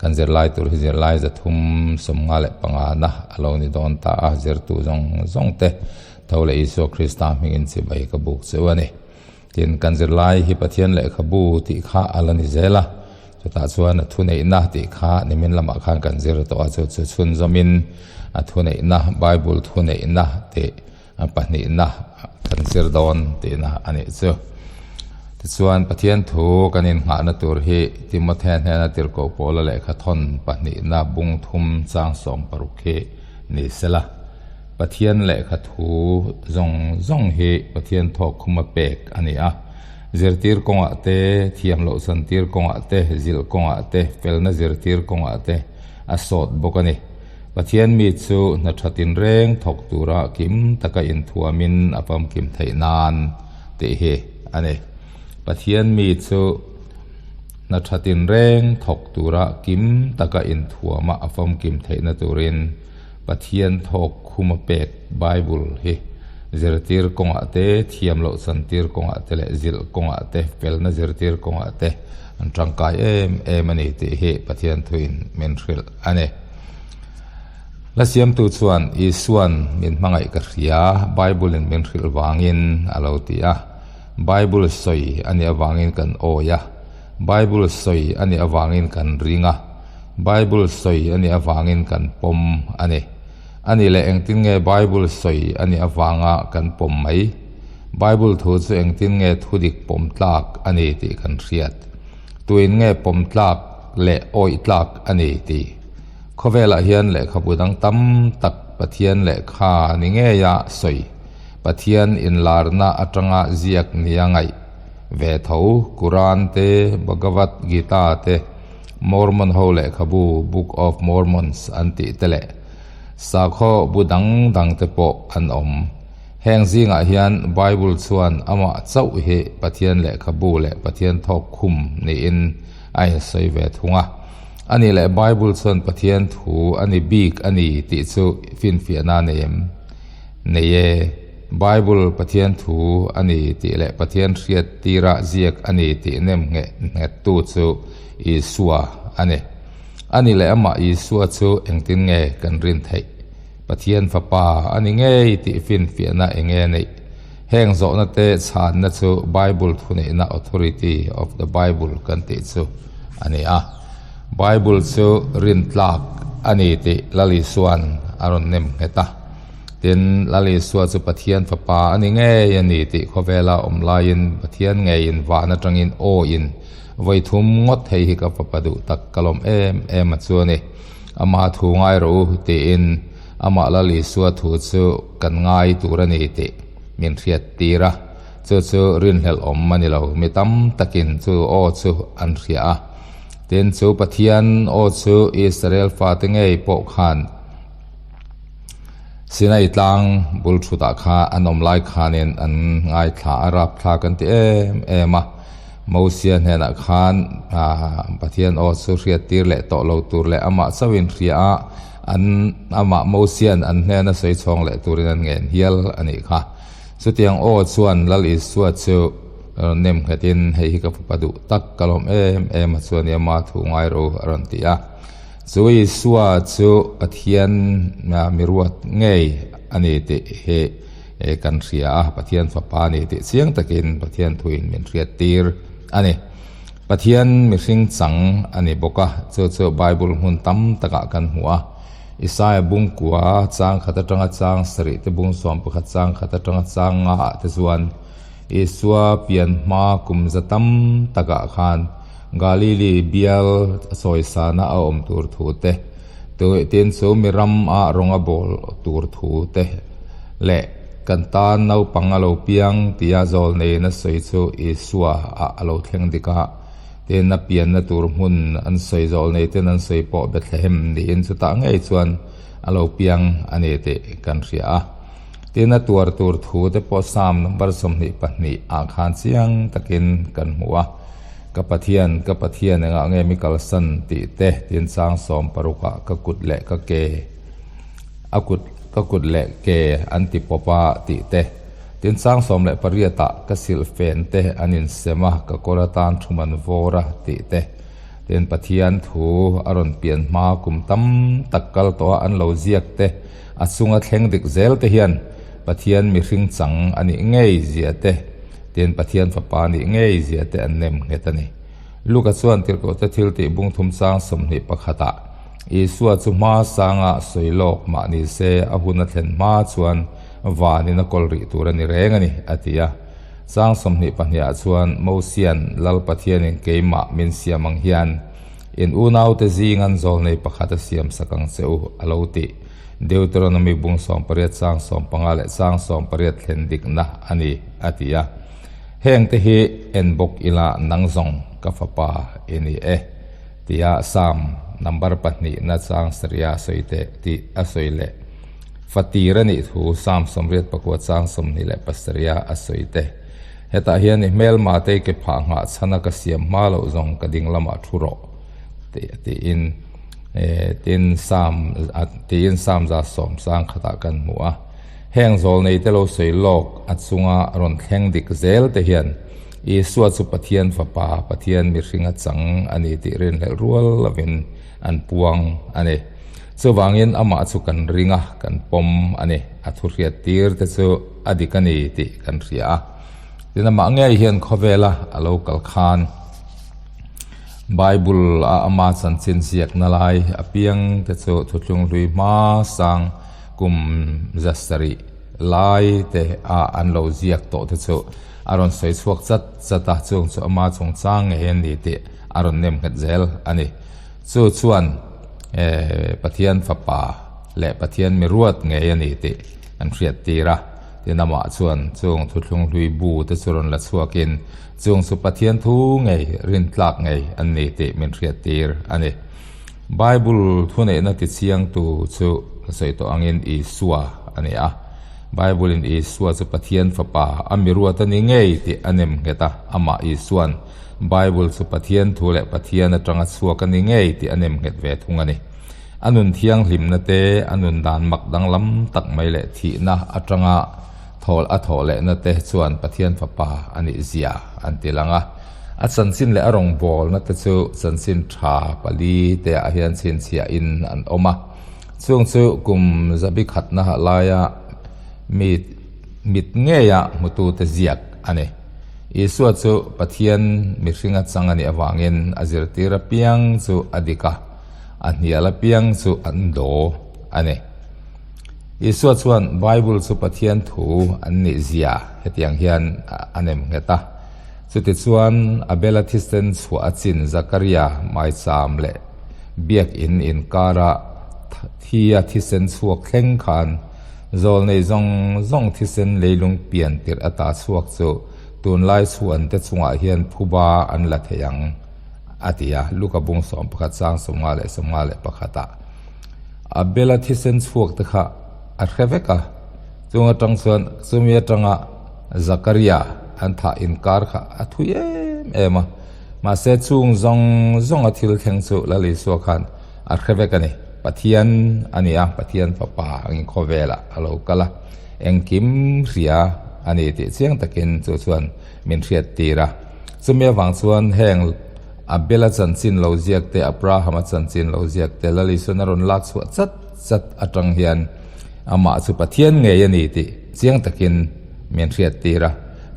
Kan zirlai tur hi zirlai 355 na a lo ni dawn ta a, zirtu zawng zawng te tho leh Isua Krista hmingin chibai ka buk cheu a ni. Tin, kan zirlai hi Pathian lehkhabu tih kha a la ni zel a, chutah chuan a thuneihna tih kha nimin lamah khan kan zir tawh a, chu chu chhunzawmin a thuneihna, Bible thuneihna tih pahnihna kan zir dawn tihna a nih chu. Tichuan, Pathian thu kan innghahna tur hi Timothe hnena tirhkoh pawla lehkha thawn pahnihna bung thum chang 16 hi ni sela. Pathian lehkha thu zawng zawng hi Pathian thawk khuma pek a ni a. Zirtir kawngah te, thiam loh chantir kawngah te, zilh kawngah te, felna zirtir kawngah te a sawt bawk a ni. Pathian mi chu hna tha tinreng thawk tura kim taka inthuamin a famkim theih nan tih hi a ni. Pathian mi chu hna tha tinreng thawk tura kim taka inthuama a famkim theihna turin Pathian thawk khuma pek Bible hi zirtir kawngah te, thiam loh chantir kawngah te leh zilh kawngah te, felna zirtir kawngah te an tangkai em em a ni tih hi Pathian thuin min hrilh a ni. Hla siamtu chuan Isuan min hmangaih ka hria, Bible in min hrilh vangin a lo ti a. Bible sawi a nih avangin kan awi a, Bible sawi a nih avangin kan ring a, Bible sawi a nih avangin kan pawm a ni. A nih leh engtin nge Bible sawi a nih avanga kan pawm mai? Bible thu chu engtin nge thudik pawm tlak a ni tih kan hriat? Tuin nge pawm tlak leh awih tlak a ni tih? Khawvelah hian lehkhabu dang tam tak Pathian lehkha ni ngeia sawi, Pathian inlarna atanga ziak nia ngaih ve tho, Quran te, Bhagavad Gita te, Mormon ho lehkhabu Book of Mormons an tih te leh sakhaw bu dang dang te pawh an awm. Heng zingah hian Bible chuan amah chauh hi Pathian lehkhabu leh Pathian thawk khum niin a insawi ve thung a. A nih leh Bible chuan Pathian thu a ni bik a ni tih chu finfiahna a nei em? Nei e. Bible Pathian thu a ni tih leh Pathian hriat tira ziak a ni tih nem ngheh nghettu chu Isua a ni. A nih leh amah Isua chu engtin nge kan rin theih? Pathian Fapa a ni ngei tih finfiahna eng nge neih? Heng zawhna te chhanna chu Bible thuneihna Authority of the Bible kan tih chu a ni a. Bible chu rintlak a ni tih Lal Isua'n a rawn nem nghet a. Tin, Lal Isua chu Pathian Fapa a ni ngei a ni tih khawvela awm laiin Pathian ngeiin van atangin awiin vawi thum ngawt hei hi ka Fapa duh tak ka lawm em em a chu a ni. Ama thu ngai rawh u tiin amah Lal Isua thu chu kan ngai tur a ni tih min hriat tir a, chu chu rinhlelh awm a ni lo. Mi tam takin chu aw chu an hria a, tin chu Pathian aw chu Israel fate ngei pawh khan Sinai tlang bul thutah kha an awm lai khanin an ngaithla a, rapthlak an ti em em a. Mosia hnenah khan Pathian aw chu hriat tir leh tawh lo tur leh amah chauhin hria a, an amah Mosia'n an hnena sawi chhawng leh turin an ngen hial a nih kha. Chutiang aw chuan Lal Isua chu rawn nem nghetin, Hei hi ka fapa duh tak, ka lawm em em a chuan i ama thu ngai ro a rawn ti a. Chu Isua chu Pathian miruat ngei a ni tih hi kan hria a, Pathian fapa a ni tih chiang takin Pathian thuin min hriat tir a ni. Pathian mihring chang a ni bawk a, chu chu Bible hmun tam takah kan hmu a. Isaia bung kua chang khat atanga chang sarih te bung 11 chang khat atanga chang nga ah te chuan Isua pian hma kum za tam takah khan Galili bial sawisana a awm tur thu te, tin chu mi ram ah rawng a bawl tur thu te leh kan tan naupang a lo piang tia zawl neiin a sawi chu Isua ah a lo thleng dik a, tin a pianna tur hmun an sawi zawl nei ten an sawi pawh Bethlehem niin chutah ngei chuan a lo piang a ni tih kan hria a. Tin a tuar tur thu te pawh Psalm number 22 ah khan chiang takin kan hmu a. Ka Pathian, ka Pathian engah nge mi kalsan tih te tin chang 16 ah ka kut leh ka ke a kut ka kut leh ke an ti pawp a tih te tin chang 18 ah ka silh fen te an insem a ka kawr atan thum an vawr a tih te. Tin, Pathian thu a rawn pian hma kum tam tak kal tawha an lo ziak te, a chunga thleng dik zel te hian Pathian mihring chang a nih ngei zia te, tin Pathian fapa a nih ngei zia te an nem nghet a ni. Luka chuan tirhkohte thil tih bung thum chang 21 ah Isua chu hma sanga sawi lawk mah ni se a hun a thlen hma chuan vanin a kawl rih tur a ni reng a ni, a ti a. Chang 22 ah chuan Mosian Lal Pathianin keimah min siam ang hian in unaute zingan zawlnei pakhat a siam sak ang che u, a lo ti. Deuteronomy bung 18 chang 15 leh chang 18 thlen dikna a ni, a ti a. Hengte hi en bawk ila nang zawng ka fapa i ni e, tia Psalm number pahnih na chang saria sawi teh tih a sawi leh. Fatir a nih thu Psalm 89 chang 27 a sawi te. Hetah hian i hmelma te i ke phah nghah chhana ka siam hma loh zawng ka ding lamah thu rawh tih tiin tin Psalm tiin Psalm 110 sang khatah kan hmu a. Heng zawlnei te lo sawi lawk a chunga rawn thleng dik zel te hian Isua chu Pathian Fapa, Pathian mihringa chang a ni tih rinhlelh rual lovin an puang a ni. Chuvangin amah chu kan ring a, kan pawm a ni. A thu hriat tir te chu a dik a ni tih kan hria a. Tin, amah ngei hian khawvela a lo kal khan Bible a ama chanchin ziakna lai apiang te chu thuthlung hlui hma sang kum 700 lai te a an lo ziak tawh te chu a rawn sawi chhuak chat chat a, chung chu ama chungchang ngei a ni tih a rawn nem nghet zel a ni. Chu chuan Pathian Fapa leh Pathian mi ruat ngei a ni tih an hriat tir a. Tin, amah chuan chung thuthlung hlui bu te chu rawn la chhuakin chung chu Pathian thu ngei, rintlak ngei an ni tih min hriat tir a ni. Bible thuneihna tichiangtu chu ka sawi tawh angin Isua a ni a. Bible-in Isua chu Pathian Fapa, a mi ruat a ni ngei tih a nem nghet a, amah Isua'n Bible chu Pathian thu leh Pathian atanga chhuak a ni ngei tih a nem nghet ve thung a ni. A nun thianghlimna te, a nun dan mak danglam tak mai leh thihna atanga thawl a thawh lehna te chuan Pathian Fapa a nih zia an ti lang a. A chanchin leh a rawngbawlna te chu chanchin tha pali te ah hian chhinchhiahin an awm a. Chung chu kum zabi khatna laia mi mit ngeia hmutute ziak a ni. Isua chu Pathian mihringa chang a nih avangin a zirtir apiang chu a dik a, a hnial apiang chu an daw a ni. Isua chuan Bible chu Pathian thu an nih zia hetiang hian a nem nghet a. Chutichuan Abela thisen chhuah a chin Zakaria maicham leh biakinn inkara thia thisen chhuak thleng khan Zawlnei zawng zawng thisen leilung pian tirh ata chhuak chu tunlai chhuante chungah hian phuba an la thei ang, a ti a. Luka bung 11 chang 50 leh 51 ah Abela thisen chhuak te kha a hre vek a, chung atang chuan chumi atanga Zakaria an thah inkar kha a thui em em a, mahse chung zawng zawnga thil thleng chu Lal Isua khan a hre vek a ni. Pathian a ni a, Pathian Fapa angin khawvelah a lo kal a, engkim hria a ni tih chiang takin chu chuan min hriat tir a. Chumi avang chuan heng Abela chanchin lo ziak te, Abrahama chanchin lo ziak te, Lal Isuan a rawn lak chhuah chat chat atang hian amah chu Pathian ngei a ni tih chiang takin min hriat tir a.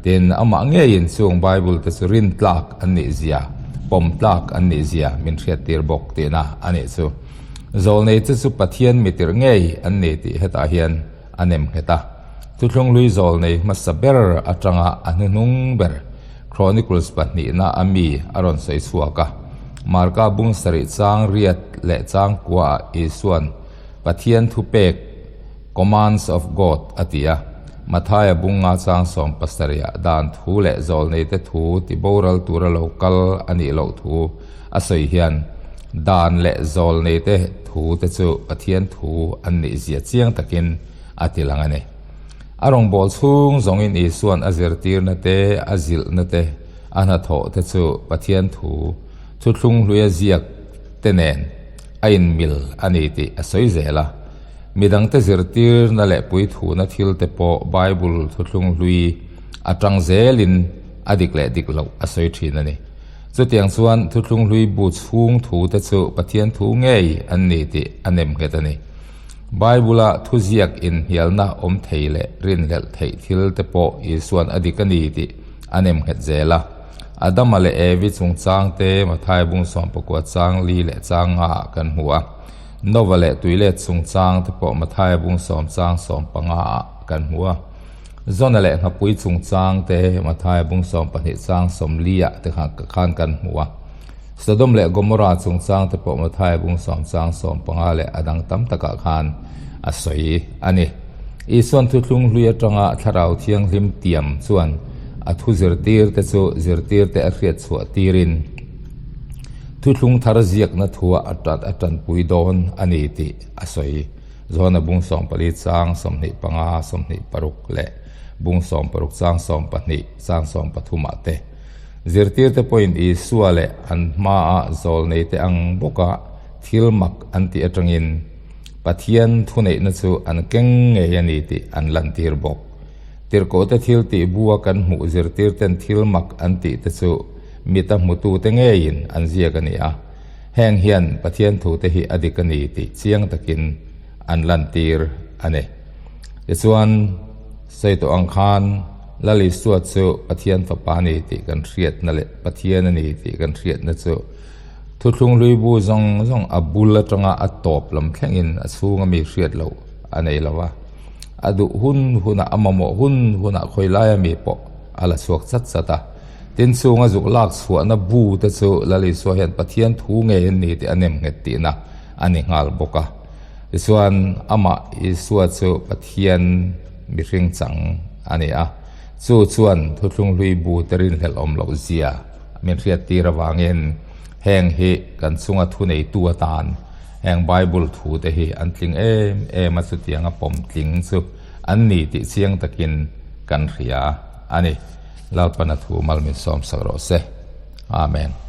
Tin, amah ngeiin chung Bible te chu rintlak an nih zia, pawm tlak an nih zia min hriat tir bawk tihna a nih chu. Zawlnei te chu Pathian mitirh ngei an ni tih hetah hian a nem nghet a. Thuthlung hlui zawlnei hmasa ber atanga a hnuhnung ber Chronicles pahnihna a mi a rawn sawi chhuak a. Marka bung sarih chang riat leh chang kuaah Isua'n Pathian thupek, Commands of God, a ti a. Mathaia bung nga chang 70 ah dan thu leh zawlneite thu ti boral tura lo kal a nih loh thu a sawi hian dan leh zawlneite thu te chu Pathian thu an nih zia chiang takin a ti lang a ni. A rawngbâwl chhung zawngin Isua'n a zirtirna te, a zilhna te, a hnathawh te chu Pathian thu, thuthlung hluia ziak te nen a inmil a ni tih a sawi zel a. Midangte zirtirna leh puithuna thil te pawh Bible thuthlung hlui atang zelin a dik leh dik loh a sawi thin a ni. Chutiang chuan Thuthlung hlui bu chhung thu te chu Pathian thu ngei an ni tih a nem nghet a ni. Bible-a thuziak inhnialna awm thei leh rinhlelh theih thil te pawh Isua'n a dik a ni tih a nem nghet zel a. Adama leh Evi chungchang te Mathai bung sawmpakua chang li leh chang nga ah kan hmu a. Nova leh tuilet chungchang te pawh Mathai bung sawm chang sawmpanga ah kan hmu a. Zona leh nghapui chungchang te Mathai bung 12 chang 40 ah te khan kan hmu a. Sodom leh Gomorrah chungchang te pawh Mathai bung 10 chang 15 leh a dang tam takah khan a sawi a ni. Isuan thuthlung hlui atanga Thlarau Thianghlim tiam chuan a thu zirtir te chu zirtir te a hriat chhuah tirin thuthlung thar ziakna thuah a a tanpui dawn a ni tih a sawi. Zona bung 14 chang 25, 26 leh bung 16 chang 12 chang 13 ah te zirtirte pawhin Isua leh an hmaah zawlneite ang bawka thil mak an tih atangin Pathian thuneihna chu an keng ngei a ni tih an lantir bawk. Tirhkohte thil tih bua kan hmuh zirtirten thil mak an tih te chu mita hmutute ngeiin an ziak a ni a. Heng hian Pathian thute hi a dik a ni tih chiang takin an lantir a ni. Tichuan, sawi tawh ang khan Lal Isua chu Pathian Fapa a ni tih kan hriatna leh Pathian a ni tih kan hriatna chu Thuthlung hlui bu zawng zawng a bul atanga a tawp lam thlengin a chhunga mi hriat loh a nei lo va. A duh hun hunah a mamawh hun hunah khawi laia mi pawh a la chhuak chat chat a. Tin chhunga zuk lak chhuahna bu te chu Lal Isua hian Pathian thu ngei an ni tih a nem nghet tihna a ni nghal bawk a. Tichuan amah Isua chu Pathian mihring chang a ni a, chu chuan thuthlung hlui bu te rinhlelh awm loh zia min hriat tir avangin heng hi kan chunga thuneitu atan heng Bible thu te hi an tling em em a chutianga pawm tling chu an ni tih chiang takin kan hria a ni. Lalpana thu mal min sawm sak rawh se. Amen.